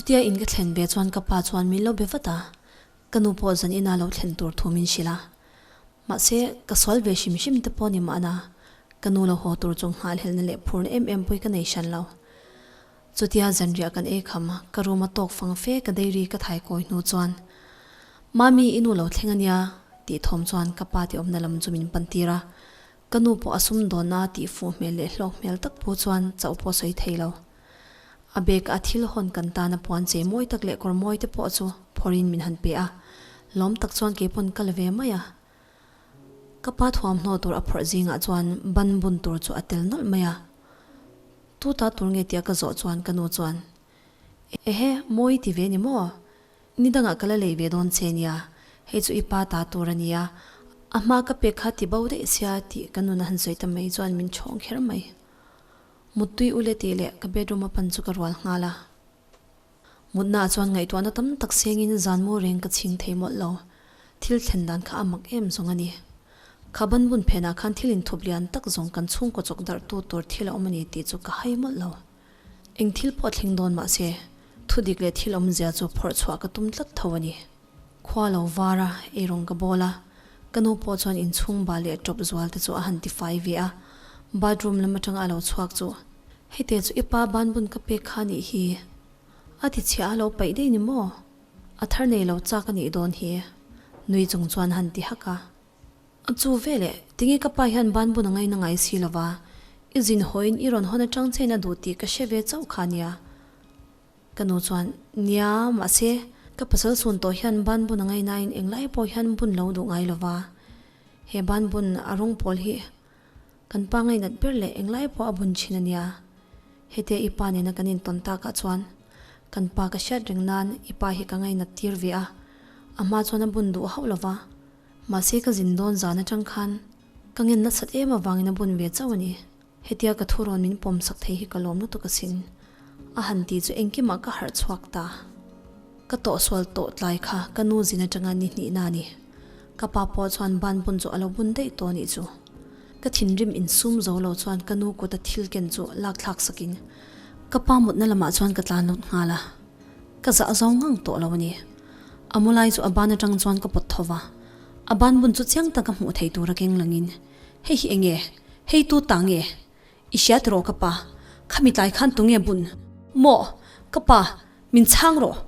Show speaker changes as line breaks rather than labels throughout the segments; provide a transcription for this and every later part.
Chutia in ka thlen ve chuan ka pa chuan min lo be vat a, ka nu pawh zan ina lo thlen tur thu min hrilh a. Mahse, ka sual ve hrim hrim te pawh ni mahna, ka nu lo haw tur chu nghalhelna leh phurna em em pawh hi ka nei hran lo. Chutia zanriah kan ei kham, ka room a tawk fang fe ka diary ka thai kawi hnu chuan, Mami, i nu lo thleng a nia, tih thawm chuan ka pa tih awmna lam chu min pan tir a. Ka nu pawh a sumdawnna tih fuh hmel leh hlawk hmel tak phu chuan chauh pawh sawi thei lo. A bag a thil hawn kan tana puan chei mawi tak leh kawr mawi te pawh chu phawrhin min han pe a, lawm tak chuan kei pawn ka la ve mai a. Ka pa thuamhnaw tur a phawrh zingah chuan ban bun tur chu a tel nawlh mai a. Tu ta tur nge tia ka zawh chuan ka nu chuan, Ehe, mawi ti ve ni maw? Ni dangah ka la lei ve dawn che nia, hei chu i pa ta tur a nia, a hma ka pek kha ti bo daih sia tih ka nun a han sawi ta mai chuan min chhawng kher mai. Muttui ule tih leh ka bedroom a pan chu ka rual nghal a. Mutnaah chuan ngaihtuahna tam tak sengin zan mu reng ka chhing thei mawlh lo. Thil thlen dan kha a mak em zawng a ni. Kha banbun phenah khan thil inthup lian tak zawng kan chhungkaw chawk darh tu tur thil a awm a ni tih chu ka hai mawlh lo. Eng thil pawh thleng dawn mah se, thu dik leh thil awmzia chu phawrh chhuah ka tum tlat tho a ni. Khua lo var a, eirawng ka bawl a, ka nu pawh chuan inchhung bal leh tawp zual te chu a han tifai ve a, bathroom lam atanga a lo chhuak chu, Hei te chu i pa banbun ka pek kha nih hi, a ti chhia a lo paih daih ni maw? A thar nei lo chak a nih dawn hi, nui chung chuan a han ti hak a. A chu veleh, tinge ka pa hian banbun a ngaina ngai si lova, i zin hawiin i rawn hawn atang chein a duh tih ka hre ve chauh kha nia. Ka nu chuan, Nia, mahse, ka pasal chhun tawh hian banbun a ngainain englai pawh hian bun lo duh ngai lova, he banbun a rawng pawl hi kan pa ngainat ber leh englai pawh a bun thin a nia. Hetia i pa nena kan intawn takah chuan kan pa ka hriat reng nan i pa hi ka ngainat tir ve a, a hma chuan a bun duh hauh lova. Mahse ka zin dawn zan atang khan ka ngen nasat em avangin a bun ve chauh a ni. Hetia ka thurawn min pawm sak thei hi ka lawm lutuk asin. A han ti chu engkimah ka harh chhuak ta. Ka tawhsual tawh tlai kha ka nu zin atanga ni hnihna a ni. Ka pa pawh chuan ban bun chu a lo bun daih tawh anih chu. Ka thinrim insum zo lo chuan ka nu kuta thil ken chu lak thlak sakin ka pa mutna lamah chuan ka tlan lut nghal a. Ka zah zo ngang tawh lo a ni. A mu lai chu a ban atang chuan ka pawt tho va, a ban bun chu chiang taka hmuh thei tura keng langin, Hei hi enge? Hei tu ta nge? I hria tiraw ka pa? Khami tlai khan tu nge bun? Maw? Ka pa, min chhang rawh!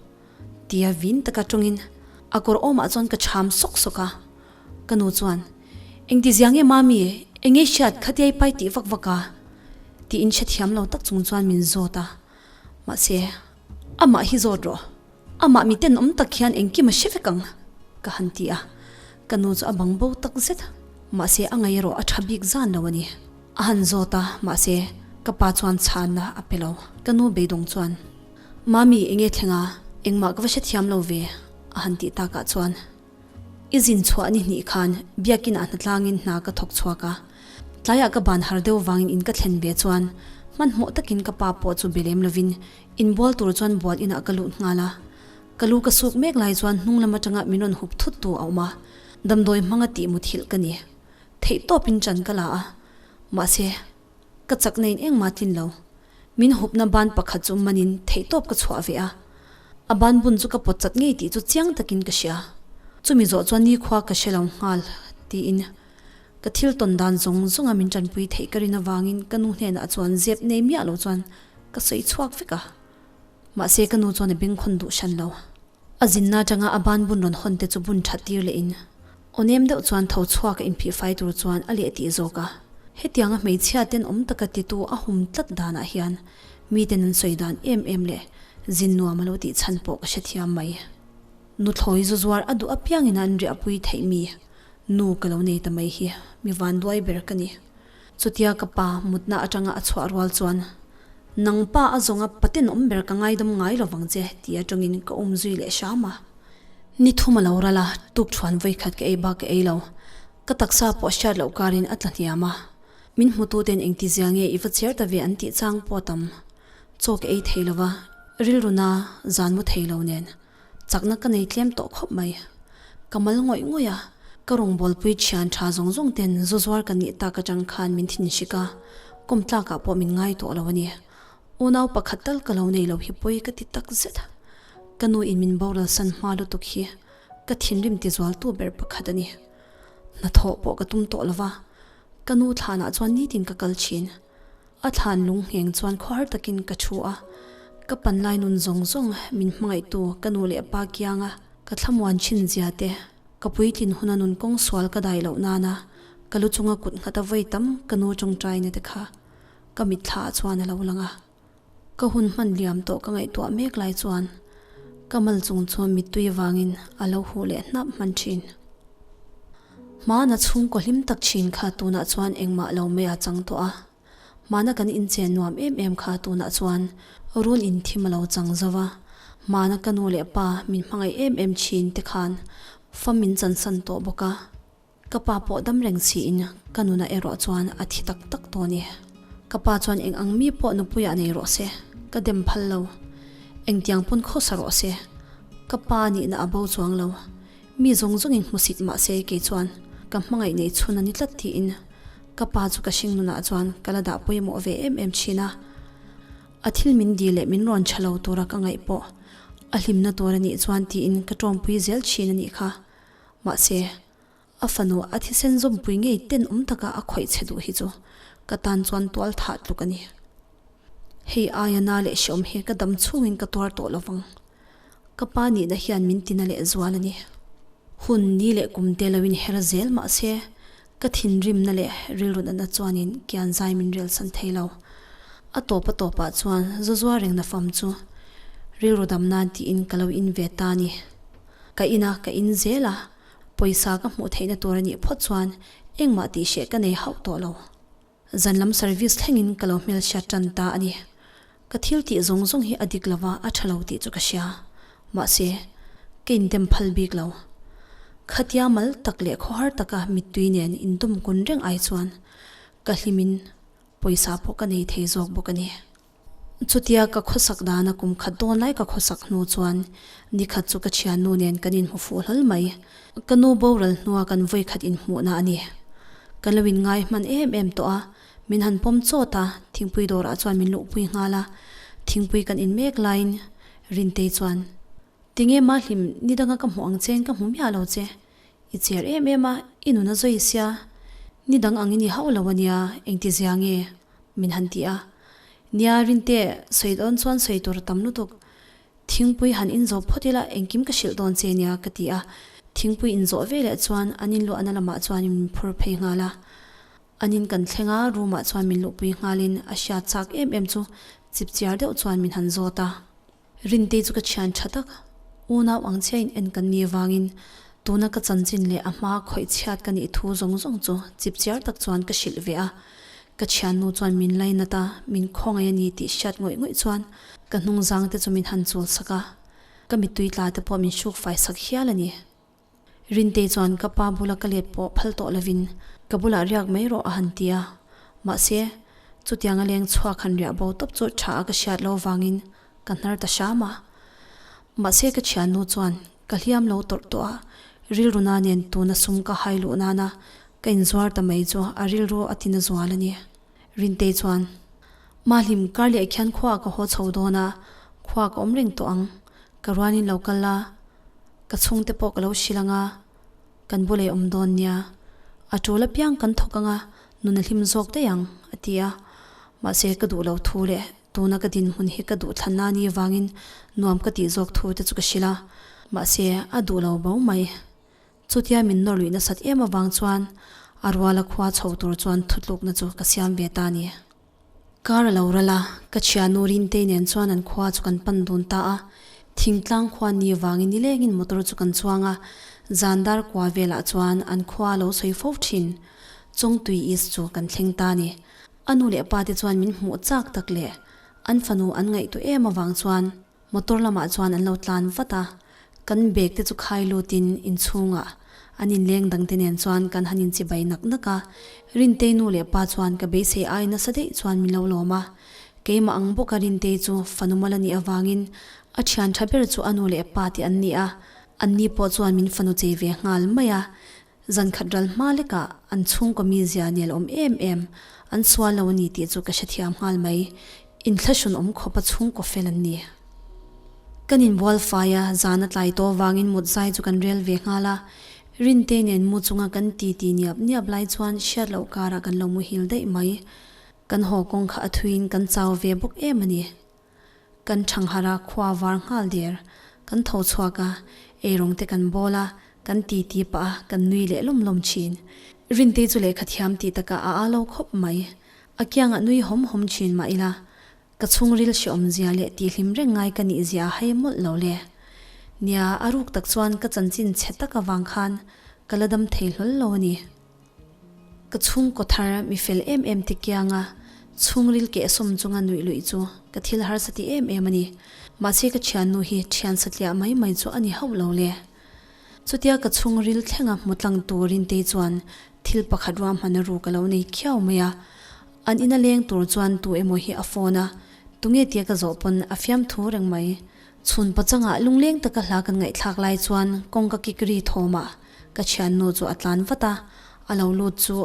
Tia vin taka tawngin a kawr awmah chuan ka chham sawk sawk a. Ka nu chuan, Engti zia nge mami? Enge hriat khatia i pai tih vak vak a? Tiin hrethiam lo tak chung chuan min zawt a. Mahse, amah hi zawt rawh. Amah mi tenawm tak hian engkim a hre vek ang, ka han ti a. Ka nu chu a bang bo tak zet. Mahse, a ngaih erawh a tha bik zan lo a ni. A han zawt a, mahse, ka pa chuan chhanna a pe lo. Ka nu beidawng chuan, Mami, enge thleng a? Engmah ka va hrethiam lo ve, a han tih takah chuan. I zin chhuah ni hnih khan biakin ah hnatlangin hna ka thawk chhuak a, tlaiah ka ban har deuh vangin in ka thlen ve chuan hmanhmawh takin ka pa pawh chu be lem lovin inbual tur chuan bual inah ka lut nghal a. Ka lu ka suk mek lai chuan hnung lam atanga min rawn hup thut tu a awm a, damdawi hmanga tih muthilh ka ni. Theih tawpin chan ka la a, mahse ka chakna in engmah tlin lo. Min hupna ban pakhat chu manin theihtawp ka chhuah ve a, a ban bun chu ka pawt chat ngei tih chu chiang takin ka hria. Chumi zawh chuan nikhua ka hre lo nghal tiin ka thil tawn dan zawng zawnga min tanpui theih ka rin avangin ka nu hnenah chuan zep nei miah lo chuan ka sawi chhuak vek a. Mahse ka nu chuan a bengkhawn duh hran lo. A zinna atanga a ban bun rawn hawn te chu bun that tir leh in aw nem deuh chuan tho chhuak a inphih fai tur chuan a leh tih zawk a. Hetianga hmeichhia ten awm taka titu a hum tlat danah hian miten an sawi dan em em leh zin nuam a lo tih chhan pawh ka hrethiam mai. Nuthlawi zu zuar a duh apiangin an riahpui theih mi nu ka lo nei ta mai hi mi vanduai ber ka ni. Chutia ka pa mutna atanga a chhuah rual chuan, Nang pa a zawnga paten awm ber ka ngaidam ngai lo vang che, ti atangin ka um zui leh hram a. Ni thum a lo ral a, tuk thuan vawikhat ka ei bak ka ei lo. Ka taksa pawh hriat loh karin a tla hniam a. Min hmututen engtizia nge i va cher ta ve an tih chang pawh a tam. Chaw ka ei thei lo va, rilru na zan mu thei lo nen. Chakna ka nei tlem tawh khawp mai. Ka mal ngawih ngawih a, ka rawngbawlpui thian tha zawng zawng ten zu zuar ka nih tak atang khan min thinhrik a, kawm tlakah pawh min ngai tawh lo a ni. Unau pakhat tal ka lo nei lo hi pawi ka ti tak zet. Ka nu in min boral san hma lutuk hi ka thinrim tizualtu ber pakhat a ni. Hnathawh pawh ka tum tawh lova, ka nu thlanah chuan nitin ka kal thin. A thlan lung ngheng chuan khawhar takin ka thu a, ka panlai nun zawng zawng min hmangaihtu ka nu leh pa kianga ka thlamuan thin zia te, ka puitlin huna nun kawng sual ka dai loh nana ka lu chunga kut nghata vawi tam ka nu tawngtaina te kha ka mitthla ah chuan a lo lang a. Ka hun hman liam tawh ka ngaihtuah mek lai chuan ka mal chung chuan mittui avangin a lo huh leh hnap hman thin. Hmana chhungkaw hlim tak thin kha tunah chuan engmah lo mai a chang tawh a, hmana kan inchen nuam em em kha tunah chuan run inthim a lo chang zo va, hmana ka nu leh pa min hmangaih em em thin te khan fam min chansan tawh bawk a. Ka pa pawh dam reng siin ka nuna erawh chuan a thi tak tak tawh a ni. Ka pa chuan eng ang mi pawh nupuiah nei rawh se, ka dem phal lo. Engtiang pawn khawsa rawh se, ka pa nihna a bo chuang lo. Mi zawng zawngin hmusit mah se kei chuan ka hmangaih nei chhun a ni tlat tiin ka pa chu ka hring nunah chuan ka la dah pawimawh ve em em thin a. A thil min dil leh min rawn tha lo tura ka ngaih pawh a hlimna tur a nih chuan tiin ka tawmpui zel thin a nih kha. Mahse, a fanu a thisen zawmpui ngei tenawm taka a khawih che duh hi chu ka tan chuan tual thah tluk a ni. Hei aia na leh hreawm hi ka dam chhungin ka tuar tawh lo vang. Ka pa nihna hian min tina leh zual a ni. Hun ni leh kum te lo inher zel mahse, ka thinrimna leh rilru natna chuanin kian zai min relsan thei lo. A tawp a tawpah chuan Zozua rengna fam chu rilru dam nan tiin ka lo in ve ta a ni. Ka ina ka in zel a, pawisa ka hmuh theihna tur a nih phawt chuan engmah tih hreh ka nei hauh tawh lo. Zan lam service thlengin ka lo hmelhriat tan ta a ni. Ka thil tih zawng zawng hi a dik lova a tha lo tih chu ka hria. Mahse, ka indem phal bik lo. Khatia mal tak leh khawhar taka mittui nen indawm kun reng ai chuan ka hlimin pawisa pawh ka nei thei zawk bawk a ni. Chutia ka khawsak dana kum khat dawn lai ka khawsak hnu chuan nikhat chu ka thiannu nen kan inhmu fuh hlawl mai. Ka nu boral hnua kan vawi khat inhmuhna a ni. Kan lo inngai hman em em tawh a, min han pawm chawt a, thingpui dawrah chuan min luhpui nghal a. Thingpui kan in mek laiin Rintei chuan, Tinge Mahlim, nidanga ka hmuh ang chein ka hmu miah lo che. I cher em em a, i nun a zawi sia. Ni dang ang i ni hauh lo a nia, engti zia nge? Min han ti a. Nia, Rinte, sawi dawn chuan sawi tur a tam lutuk. Thingpui han inzawh phawt ila engkim ka hrilh dawn che nia, ka ti a. Thingpui inzawh ve leh chuan an inluahna lamah chuan min phur phei nghal a. An in kan thleng a, room ah chuan min luhpui nghalin a hriat chak em em chu chipchiar deuh chuan min han zawt a. Rintei chu ka thian tha tak, unau ang chiain en kan ni avangin tuna ka chanchin leh a hma khawih chhiat ka nih thu zawng zawng chu chipchiar tak chuan ka hrilh ve a. Ka thiannu chuan min lainat a, min khawngaih a ni tih hriat ngawih ngawih chuan ka hnungzang te chu min han chul sak a, ka mittui tla te pawh min hruk fai sak hial a ni. Rintei chuan ka pa bula ka let pawh phal tawh lovin ka bulah riak mai rawh a han ti a, mahse, chutianga leng chhuak han riah bo tawp chu tha a ka hriat lo vangin ka hnar ta hram a. Mahse, ka thiannu chuan ka hliam lo tawrh tawh a, rilru na nen tuna sum ka hai luh nana ka inzuar ta mai chu a rilru a tina zual a ni. Rintei chuan, Mahlim, kar leh khian khuaah ka haw chho dawn a, khuaa ka awm reng tawh ang. Ka rualin lo kal a, ka chhungte pawh ka lo hrilh ang a, kan bulah i awm dawn nia. A tul apiang kan thawk ang a, nun a hlim zawk daih ang, a ti a. Mahse, ka duh lo thu leh tuna ka dinhmun hi ka duh thlanna a nih avangin nuam ka tih zawk thu te chu ka hrilh a. Mahse, a duh lo bo mai. Chutia min nawr luih nasat em avang chuan a ruala khua chho tur chuan thutlukna chu ka siam ve ta a ni. Kar a lo ral a, ka thiannu Rintei nen chuan an khua chu kan pan dun ta a. Thingtlang khua ni vangin nilengin motor chu kan chuang a, zan dar kua velah chuan an khua a lo sawi fo thin. Chawngtui East chu kan thleng ta a ni. A nu leh pa te chuan min hmuh chak tak leh an fanu an ngaihtuah em avang chuan Motor lamah chuan an lo tlan vat a, kan bag te chu khai lutin inchhungah an inleng dangte nen chuan kan han inchibai nak nak a. Rintei nu leh pa chuan ka beisei ai nasa daih chuan min lo lawm a. Keimah ang bawka Rintei chu fanu mal a nih avangin a thian tha ber chu a nu leh pa te an ni a, anni pawh chuan min fanu chei ve nghal mai a. Zan khat ral hma lekah an chhungkaw mizia nel awm em em an sual lo a ni tih chu ka hrethiam nghal mai. Inthlahrun awm khawpa chhungkaw fel an ni. Kan inbual fai a, zan a tlai tawh vangin mut zai chu kan rel ve nghal a. Rinte nen mu chunga kan titi niap niap lai chuan hriat loh karah kan lo muhil daih mai. Kan haw kawng kha a thuiin kan chau ve bawk em a ni. Kan Thanghara khua var nghal der. Kan tho chhuak a, eirawng te kan bawl a, kan titi pah a, kan nui leh lawm lawm thin. Rintei chu lehkha thiam tih takah a â lo khawp mai. A kiangah nui hawm hawm thin mah ila, ka chhungril hrehawmzia leh tihhlim reng ngai ka nihzia a hai mawlh lo le. Nia, a ruk tak chuan ka chanchin chhe tak avang khan ka la dam thei hlawl lo a ni. Ka chhungkaw thar mi fel em em te kianga chhungril keh sawm chunga nuih luih chu ka thil harsa ti em em a ni. Mahse ka thiannu hi thian satliah mai mai chu a ni hauh lo le. Chutia ka chhungril thlenga hmu tlang turin tei chuan thil pakhat ruahman a ruk a lo nei khiau mai a. An ina leng tur chuan tu emaw hi a phone a, tunge tia ka zawh pawn a fiamthu reng mai. Chhun pachangah lungleng taka hla kan ngaihthlak lai chuan kawngka kik ri thawmah Ka thiannu chu a tlan vat a, a lo lut chu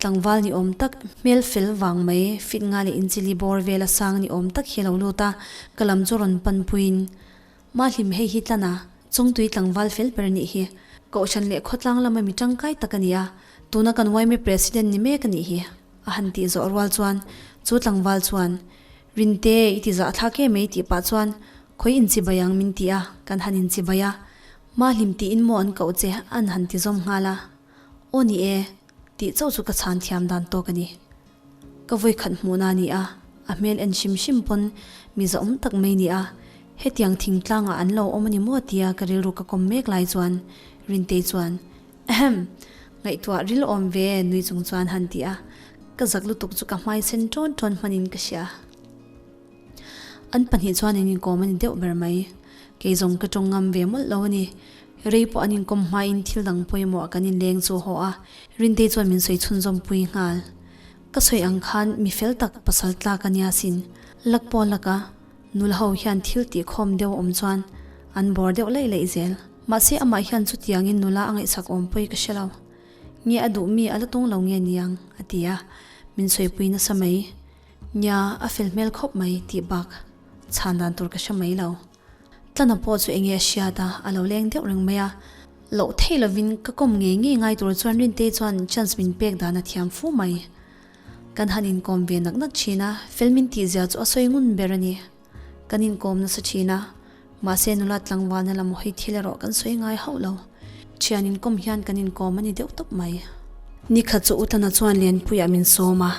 tlangval ni awm tak, hmel fel vang mai, fit nga leh inchili bawr vela sang ni awm tak hi a lo lut a, ka lam chu rawn pan puiin, Mahlim hei hi tlan a, chawngtui tlangval fel ber nih hi, Kohhran leh khawtlang lama mi tangkai tak a ni a, tuna kan yma President ni mek a nih hi, a han tih zawh rual chuan chu tlangval chuan, Rinte, i ti zahthlak em mai tih pah chuan khawi inchibai ang min ti a, kan han inchibai a, Mahlim tiin maw an koh che an han ti zawm nghal a, Aw ni e, tih chauh chu ka chhan thiam dan tawk a ni. Ka vawikhat hmuhna a ni a, a hmel en hrim hrim pawn mi zahawm tak mai ni a, hetiang thingtlangah an lo awm a ni maw tia ka rilru ka kawm mek lai chuan Rintei chuan, Ahem! Ngaihtuah ril awm ve nui chung chuan han ti a, ka zak lutuk chu ka hmai sen ṭawn ṭawn hmanin ka hria. An pahnih chuan an inkawm a ni deuh ber mai. Kei zawng ka tawng ngam ve mawlh lo a ni. Rei pawh an inkawm hmain thil dang pawimawh kan inleng chu haw a, Rintei chuan min sawi chhunzawm pui nghal. Ka sawi ang khan mi fel tak pasal tlak a nia sin. Lak pawh lak a, nula ho hian thil tih khawm deuh awm chuan an bawr deuh laih laih zel. Mahse amah hian chutiangin nula a ngaihsak awm pawi ka hre lo. Nge a duh mi a la tawng lo nge niang? a ti a, min sawipui nasa mai. Nia, a fel hmel khawp mai tih bak chhan dan tur ka hre mai lo. Tlana pawh chu enge a hriat a, a lo leng deuh reng mai a. Loh theih lovin ka kawm ngei ngei ngai tur chuan Rintei chuan chance min pek dan a thiam fu mai. Kan han inkawm ve nak nak thin a, fel min tih zia chu a sawi ngun ber a ni. Kan inkawm nasa thin a, mahse nula tlangvalna lam hawi thil erawh kan sawi ngai hauh lo. Thian inkawm hian kan inkawm a ni deuh tawp mai. Nikhat chu Utana chuan Lianpuiah min sawm a,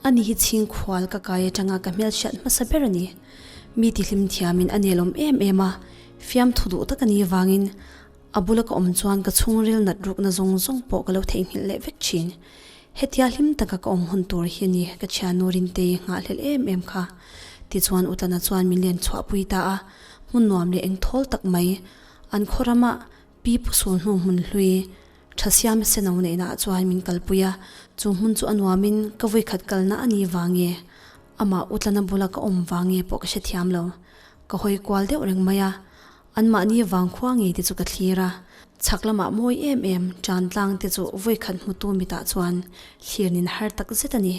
ani hi chhingkhual ka kai atanga ka hmelhriat hmasa ber a ni. Mi tihlim thiamin a nelawm em em a, fiamthu duh tak a ni vangin a bula ka awm chuan ka chhungril nat rukna zawng zawng pawh ka lo theihnghilh leh vek thin. Hetia hlim taka ka awm hun tur hi a ni ka thiannu Rintei nghahhlelh em em kha. Tichuan Utlana chuan min len chhuahpui ta a, hmun nuam leh engthawl tak mai an khaw rama Pi Pu Sul hnu hmun hlui tha siam seno neihna ah chuan min kalpui a, chu hmun chu a nuamin ka vawikhat kalna a ni vang nge, amah Utlana bula ka awm vang nge pawh ka hrethiam lo. Ka hawi kual deuh reng mai a, Anmahni vangkhua ngei te chu ka thlir a, chhak lamah mawi em em tan tlang te chu vawikhat hmutu mitah chuan thlirnin har tak zet a ni.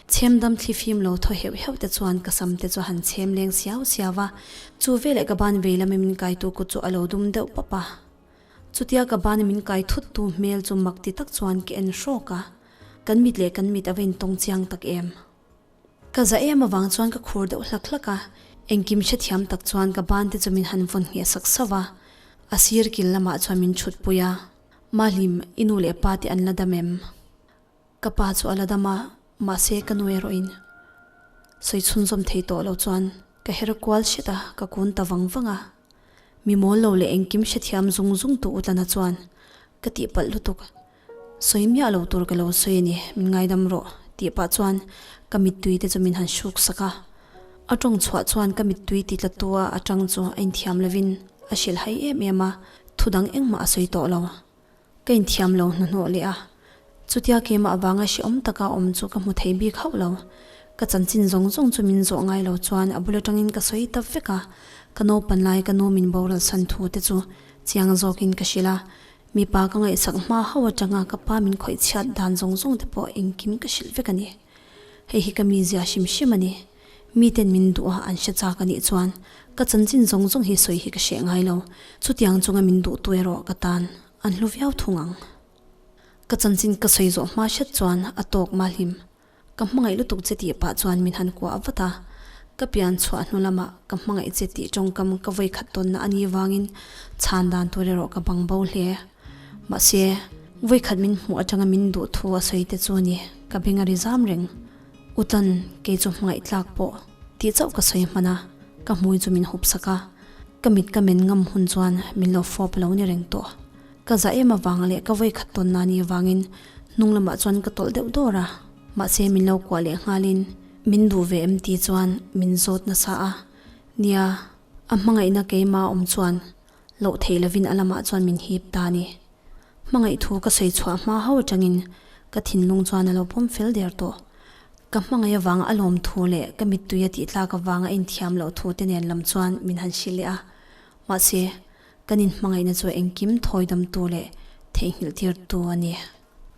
Chhem dam thli fim lo thaw heuh heuh te chuan ka sam te chu han chhem leng siau siau a, chu veleh ka ban vei lama min kaitu kut chu a lo dum deuh pawp a. Chutia ka bana min kai thut tu hmel chu mak ti tak chuan ka en hrawk a, kan mit leh kan mit a va intawng chiang tak em. Ka za em avang chuan ka khur deuh hlak hlak a, engkim hrethiam tak chuan ka ban te chu min han vawn ngheh sak sauh a, a sir kil lamah chuan min chhut pui a, Mahlim, i nu leh pa te an la dam em? Ka pa chu a la dam a, mahse ka nu erawhin sawi chhunzawm thei tawh lo chuan ka her kual hret a, ka kun ta vang vang a. Mi mawl lo leh engkim hrethiam zung zung tu Utlana chuan ka tihpalh lutuk. Sawi miah lo tur ka lo sawi a ni, min ngaidam rawh, tih pah chuan ka mittui te chu min han hruk sak a. A tawng chhuah chuan ka mittui ti tla tu a atang chu a inthiam lovin a hrilh hai em em a, thu dang engmah a sawi tawh lo. Ka inthiam lo hnuhnawh leh a, chutia keimah avanga hrehawm taka awm chu ka hmu thei bik hauh lo. Ka chanchin zawng zawng chu min zawh ngai lo chuan a bul atangin ka sawi ta vek a, ka naupan lai ka nu min boral san thu te chu chiang zawkin ka hrilh a, Mipa ka ngaihsak hma hauh atanga ka pa min khawih chhiat dan zawng zawng te pawh engkim ka hrilh vek a ni. Hei hi ka mizia hrim hrim a ni. Miten min duh a an hre chak a nih chuan ka chanchin zawng zawng hi sawi hi ka hreh ngai lo. Chutiang chunga min duhtu erawh ka tan an hlu viau thung ang. Ka chanchin ka sawi zawh hma hret chuan a tawk mahlim. Ka hmangaih lutuk che tih pah chuan min han kuah vat a, ka pian chhuah hnu lamah ka hmangaih che tih tawngkam ka vawi khat tawnna a nih vangin chhan dan tur erawh ka bang bo hle. Mahse, vawi khat min hmuh atanga min duh thu a sawi te chu a ni, ka beng a ri zam reng. Utan, kei chu hmangaih tlak pawh tih chauh ka sawi hman a, ka hmui chu min hup sak a, ka mit ka men ngam hun chuan min lo fawp lo ni reng tawh. Ka za em avang leh ka vawi khat tawn na ni avangin hnung lamah chuan ka tawlh deuh dawr a, mahse min lo kuah leh nghalin min duh ve em tih chuan min zawt nasa a, nia, a hmangaihna keima awm chuan loh theih lovin a lamah chuan min hip ta a ni. Hmangaih thu ka sawi chhuah hma ho atangin ka thinlung chuan a lo pawm fel der tawh. Ka hmangaih avang a lawm thu leh ka mittui a tih tlak avanga inthiam loh thu te nen lam chuan min han hrilh leh a, mahse Kan inhmangaihna chu engkim thawidamtu leh theihnghilhtirtu a ni.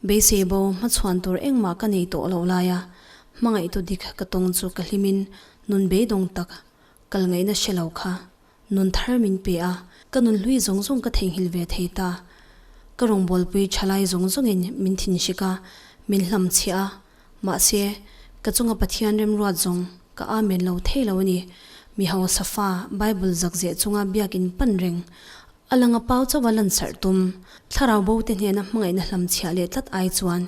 Beisei bo hmachhuan tur engmah ka nei tawh loh laia hmangaihtu dik ka tawng chu ka hlimin nun beidawng tak kal ngaihna hre lo kha nun thar min pe a, ka nun hlui zawng zawng ka theihnghilh ve thei ta. Ka rawngbawlpui thalai zawng zawngin min thinhrik a, min hlamchhiah a, Mahse, ka chunga Pathian remruat zawng ka amen lo thei lo a ni. Mi hausa fa, Bible zakzeh chunga biakin pan reng, a langa pau chauha lansarh tum, thlarau bo te hnena hmangaihna hlamchhiah leh tlat ai chuan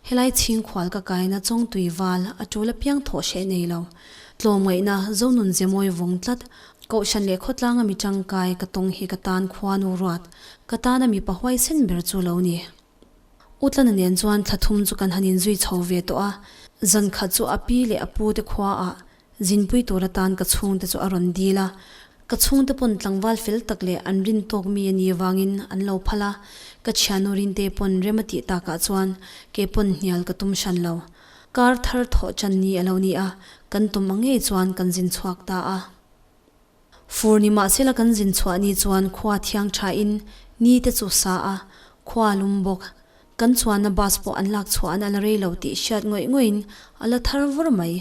helai chhingkhual ka kaina chawngtui val a tul apiang thawh hreh nei lo. Tlawmngaihna, Zonun Zemawi vawng tlat, Kohhran leh khawtlanga mi tangkai ka tawng hi ka tan khuanu ruat, ka tana mipa huaisen ber chu lo ni. Utlana nen chuan thla thum chu kan han inzui chho ve tawh a, zan khat chu a pi leh a pu te khua ah zinpui tur atan ka chhungte chu a rawn dil a, ka chhungte pawn tlangval fel tak leh an rin tawk mi a nih vangin an lo phal a, ka thiannu Rinte pawn rem a tih takah chuan kei pawn hnial ka tum hran lo. Kar thar thawh chan ni a lo ni a, kan tum ang ngei chuan kan zin chhuak ta a. Fur ni mahsela kan zin chhuah ni chuan khua thiang tha in ni te chu sa a, khua lum bawk. Kan chuanna bus pawh an lak chhuah an a la rei lo tih hriat ngawih ngawih in a la thar vur mai.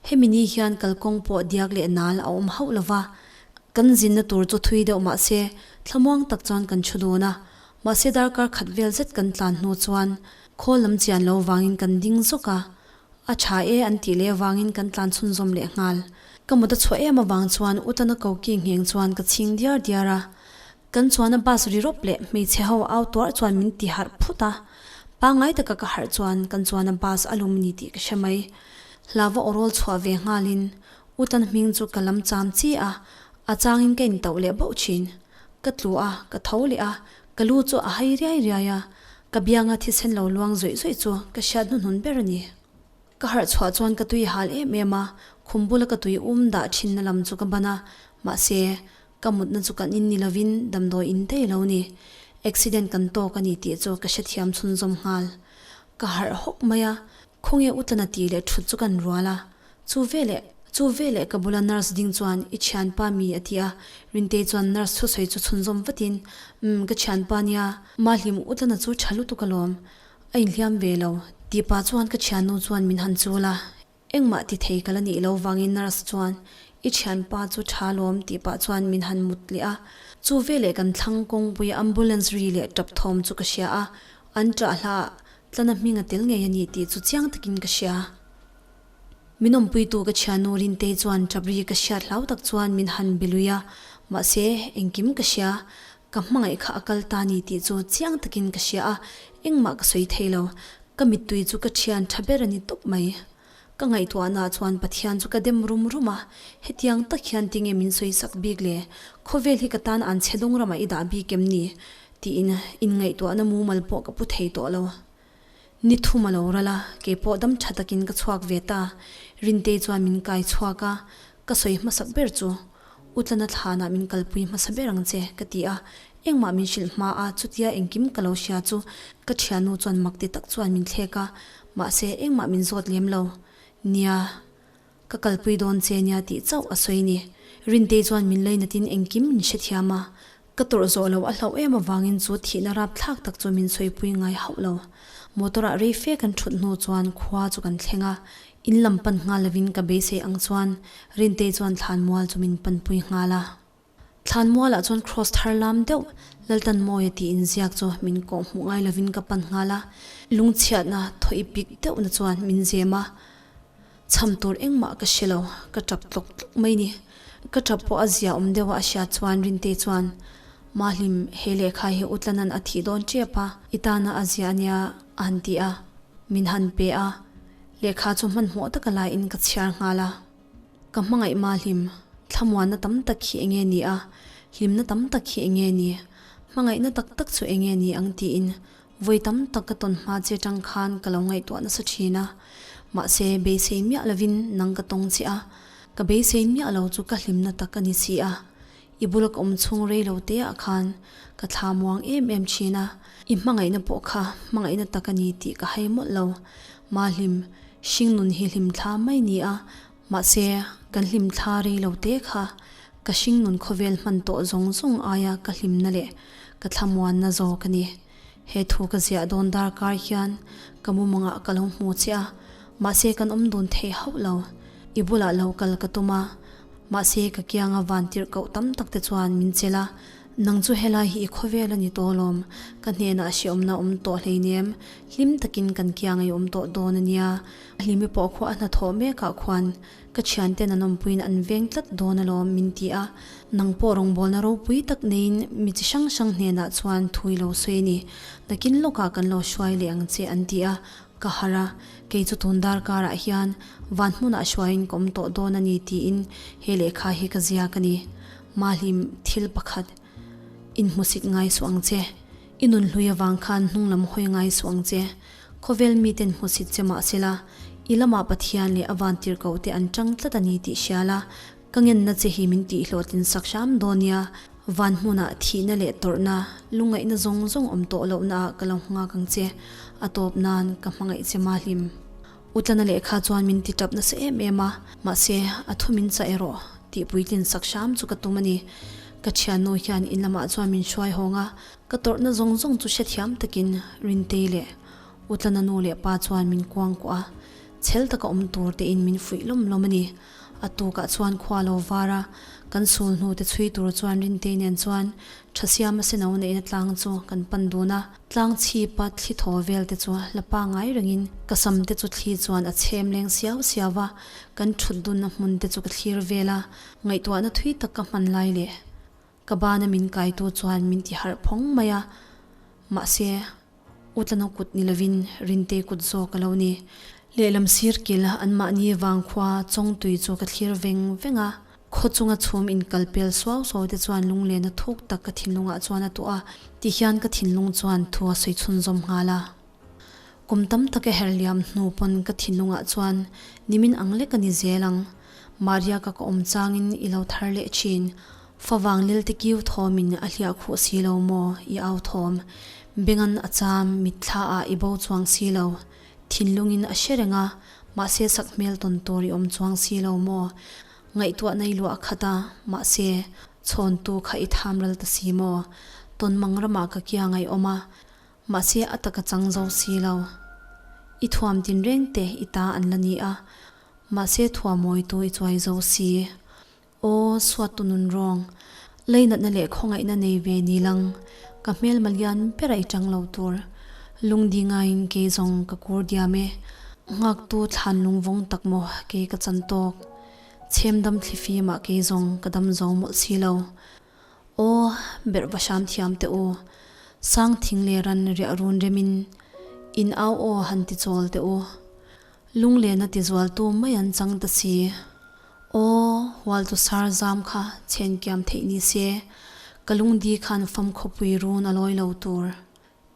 Hemi ni hian kalkawng pawh diak leh nal a awm hauh lova, kan zinna tur chu thui deuh mahse thlamuang tak chuan kan thu dun a, mahse darkar khat vel zet kan tlan hnu chuan khawl lam chian lo vangin kan ding zawk a, A tha e an tih leh avangin kan tlan chhunzawm leh nghal. Ka mut a chhuah em avang chuan Utana koki ngheng chuan ka chhing diar diar a. Kan chuan a bus ri rawp leh hmeichhe ho au tuarh chuan min ti harh phut a. Pangngai taka ka harh chuan kan chuan a bus a lum ni tih ka hre mai. Hlava awrawl chhuah ve nghalin Utana hming chu ka lam cham chi a, a changin ka intauh leh bauh thin. Ka tlu a, ka tho leh a, ka lu chu a hai riai riai a. Ka bianga thisen lo luang zawih zawih chu ka hriat hnuhnun ber a ni. Ka harh chhuah chuan ka tui hal em em a, khum bula ka tui um dah thinna lam chu ka ban a, mahse, ka mutna chu kan in ni lovin damdawi in daih lo ni. Accident kan tawk a ni tih chu ka hrethiam chhunzawm nghal. Ka harh hawk mai a, Khawnge Utlana tih leh thut chu kan rual a, chu veleh chu veleh ka bula nurse ding chuan i thianpa mi a ti a, Rintei chuan nurse thusawi chu chhunzawm vatin, Umm ka thianpa nia, Mahlim Utlana chu tha lutuk alawm, a inhliam ve lo, tih pah chuan ka thiannu chuan min han chul a, engmah ti thei ka la nih lo vangin nurse chuan i thianpa chu tha alawm tih pah chuan min han mut leh a, chu veleh kan thlang kawngpui ambulance ri leh tap thawm chu ka hria a, an ṭah hlah Tlana hming a tel ngei a ni tih chu chiang takin ka hria. Min awmpuitu ka thiannu Rintei chuan ṭapri ka hriat hlau tak chuan min han be lui a, mahse engkim ka hria, ka hmangaih kha a kal ta ni tih chu chiang takin ka hria a, engmah ka sawi thei lo, ka mittui chu ka thian ṭha ber a ni tawp mai. Ka ngaihtuahnaah chuan Pathian chu ka dem rum rum a, hetiang tak hian tinge min sawi sak bik le? Khawvel hi ka tan an chhe dawng ramah i dah bik em ni? tiin inngaihtuahna mumal pawh ka pu thei tawh lo. Ni thum a lo ral a, keipawh dam tha takin ka chhuak ve ta. Rintei chuan min kai chhuak a, ka sawi hmasak ber chu, Utlana thlanah min kalpui hmasa ber ang che, ka ti a. Engmah min hrilh hma a, chutia engkim ka lo hria chu ka thiannu chuan mak ti tak chuan min thlek a, mahse engmah min zawt lem lo. Nia, ka kalpui dawn che nia tih chauh a sawi ni. Rintei chuan min lainatin engkim min hrethiam a, ka tawrh zawh loh a hlauh em avangin chu thihna rapthlak tak chu min sawipui ngai hauh lo. Motor ah rei fe kan thut hnu chuan khua chu kan thleng a. In lam pan nghal lovin ka beisei ang chuan Rintei chuan thlanmual chu min panpui nghal a. Thlanmualah chuan Kraws thar lam deuh Laltanmawia tih inziak chu min kawh hmuh ngai lovin ka pan nghal a, lungchhiatna thaw i pik deuhna chuan min zem a, chham tur engmah ka hre lo, ka tap tlawk tlawk mai ni. Ka tap pawh a zia awm deuha a hriat chuan Rintei chuan, Mahlim, he lehkha hi Utlanan a thih dawn tep a, i tana a zia ania a han ti a, min han pe a, lehkha chu hmanhmawh taka laiin ka chhiar nghal a. Ka hmangaih ma hlim, thlamuanna tam tak hi enge ni a, hlimna tam tak hi enge ni, hmangaihna tak tak chu enge ni ang tiin vawi tam tak ka tawn hma che tang khan ka lo ngaihtuah nasa thin a. Mahse, beisei miah lovin nang ka tawng che a, ka beisei miah lo chu ka hlimna tak a ni si a. I bula ka awm chhung rei lo te ah khan ka thla muang em em thin a, i hmangaihna pawh kha hmangaihna tak a ni tih ka hai mawlh lo. Mahlim, hringnun hi hlimthla mai ni a, mahse kan hlimthla rei lo te kha ka hringnun khawvel hman tawh zawng zawng aia ka hlimna leh ka thlamuanna zawk a ni. He thu ka ziah dawn darkar hian ka mumangah ka lo hmu che a, mahse kan awm dun thei hauh lo. I bulah lo kal ka tum a, mahse ka kianga van tirh koh tam tak te chuan min chelh a, nang chu helai hi i khawvel a ni tawh alawm, ka hnenah hreawmna awm tawh hleinem, hlim takin kan kianga i awm tawh dawn a nia. Hlimi pawh khua a hnathawh mekah khuan Ka thianten an awmpuiin an veng tlat dawn alawm min ti a, nang pawh rawngbawlna ropui tak neiin mi chi hrang hrang hnenah chuan thu i lo sawi a ni, nakin lawkah kan lo hruai leh ang che an ti a, ka harh a, kei chu tun darkarah hian van hmunah hruaiin ka awm tawh dawn a ni tiin he lehkha hi ka ziak a ni. Mahlim thil pakhat inhmusit ngai suh ang che, i nunhlui avang khan hnunglam hawi ngai suh ang che. Khawvel miten hmusit che mah sela, i lamah Pathian leh a vantirhkoh te an tang tlat a ni tih hria la, ka ngenna che hi min tihhlawhtlin sak hram dawn nia, van hmunah thihna leh tawrhna, lungngaihna zawng zawng awm tawh lohna ah ka lo nghak ang che, a tawp nan ka hmangaih che Mahlim. Utlana lehkha chuan min ti tap nasa em em a, mahse a thu min chah erawh tih puitlin sak hram chu ka tum a ni. Ka thiannu hian in lamah chuan min hruai hawng a, Ka tawrhna zawng zawng chu hrethiam takin Rintei leh Utlana nu leh pa chuan min kuangkuah a, chhel taka awm tur tein min fuih lawm lawm a ni. A tukah chuan khua lo var a, kan sul hnu te chhui tur chuan Rintei nen chuan Thasiama seno neihna tlang chu kan pan dun a, tlang chhipa thli thaw vel te chu la pangai rengin ka sam te chu thli chuan a chhem leng siau siau va, kan thut dunna hmun te chu ka thlir vel a, ngaihtuahna thui tak ka hman lai leh Ka bana min kaitu chuan min ti harh phawng mai a, mahse, Utlano kut ni lovin Rintei kut zawk a lo ni. Lehlam sir kil anmahni vangkhua Chawngtui chu ka thlir veng veng a, khaw chunga chhum inkal pel suau suau te chuan lunglena thuk tak ka thinlungah chuan a tuah a, tihian ka thinlung chuan thu a sawi chhunzawm nghal a. Kum tam tak a her liam hnu pawn ka thinlungah chuan nimin ang lek a ni zel ang. Maria ka ka awm changin i lo thar leh thin. Favang lelte kiu thawmin a hliah khuh si lo maw i au thawm. Bengan a cham, mitthla ah i bo chuang si lo. Thinlungin a hre reng a, mahse sak hmel tawn tur i awm chuang si lo maw. Ngaihtuahna i luah khat a, mahse chhawntu kha i tham ral ta si maw. Tawnmang ramah ka kiang a i awm a, Mahse a taka chang zo si lo. I thuam tinreng te i ta an la ni a, mahse thuamawitu i chuai zo si. Aw, suattu nun rawng, leinatna leh khawngaihna nei ve ni lang, ka hmelma lian bera i chang lo tur. Lungdi ngaiin kei zawng ka kur diam e, nghaktu thlan lungvawng tak maw kei ka chan tawk. Chhemdam thlifimah kei zawng ka dam zo mawlh si lo. Aw, berh va hram thiam teh u. Sang thing leh ran riah run remin in au aw han ti chawl teh u. Lunglena ti zualtu mai an chang ta si. Aw, hualtu sar zam kha chhen kiam theih ni se, ka lungdi khan fam khawpui run a lawi lo tur.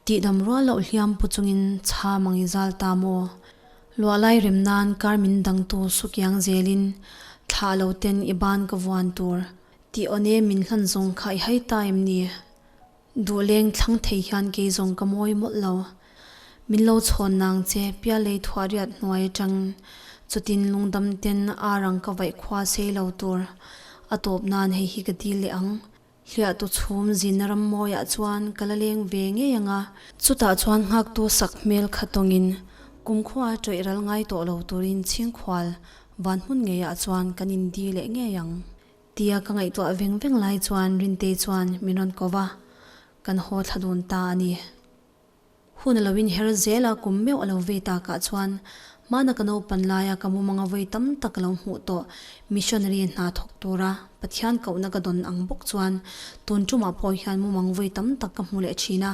Tihdam rual loh hliam pu chungin chham ang i zal ta maw? Luah lai rem nan kar min dangtu sukiang zelin thlah lo ten i ban ka vuan tur. Tih aw ne min hlan zawng kha i hai ta em ni? Duh leng thlang thei hian kei zawng ka mawi mawlh lo. Min lo chhawn nang che pialei thuah riat hnuai atang chutin lungdam ten ar ang ka vaih khua sei lo tur a tawp nan hei hi ka dil leh ang. Hliahtu chhum zinna ram mawiah chuan ka la leng ve ngei ang a. Chutah chuan nghaktu sak hmel kha tawngin. Kumkhua ṭawih ral ngai tawh lo turin chhingkhual van hmun ngeiah chuan kan indi leh ngei ang. Tia ka ngaihtuah veng veng lai chuan Rintei chuan min rawn ko va, kan haw thla dun ta a ni. Hun a lo inher zel a, kum meuh a lo vei takah chuan hmana ka naupan laia ka mumanga vawi tam tak ka lo hmuh tawh missionary hna thawk tura Pathian kohna ka dawn ang bawk chuan tun tumah pawh hian mumang vawi tam tak ka hmu leh thin a.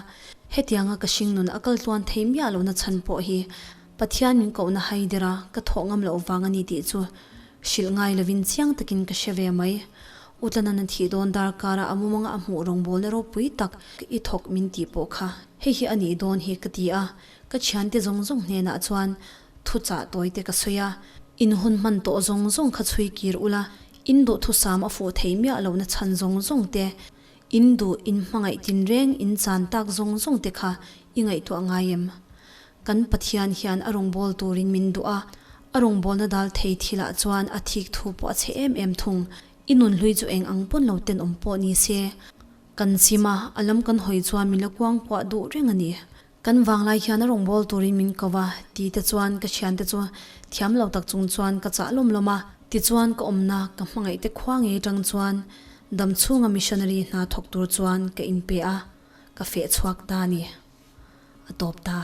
Hetianga ka hringnun a kal tluan thei miah lohna chhan pawh hi Pathian min kohna haidera ka thawh ngam loh vang a ni tih chu hrilh ngai lovin chiang takin ka hre ve mai. Utlanan a thih dawn darkara a mumanga a hmuh rawngbawlna ropui tak i thawk min tih pawh kha hei hi a nih dawn hi ka ti a, ka thiante zawng zawng hnenah chuan thuchah tawi te ka sawi a, in hun hman tawh zawng zawng kha chhui kir ula, in duhthusam a fuh thei miah lohna chhan zawng zawng te, in duh in hmangaih tinreng in chan tak zawng zawng te kha i ngaihtuah ngai em? Kan Pathian hian a rawngbâwl tûrin min duh a, a rawngbâwlna dâl thei thilah chuan a thîk thu pawh a chhe êm êm thung. I nunhlui chu eng ang pawn lo tenawm pawh ni se, kan chim a, a lam kan hawi chuan min la kuangkuah duh reng a ni. Kan vânglai hian a rawngbâwl tûrin min ko va, ti te chuan ka thiante chu thiam lo tak chung chuan ka chah lawm lawm a. Tichuan ka awmna ka hmangaihte khua ngei atang chuan dam chhunga missionary hna thawk tûr chuan ka inpe a, ka feh chhuak ta a ni. A tawp ta.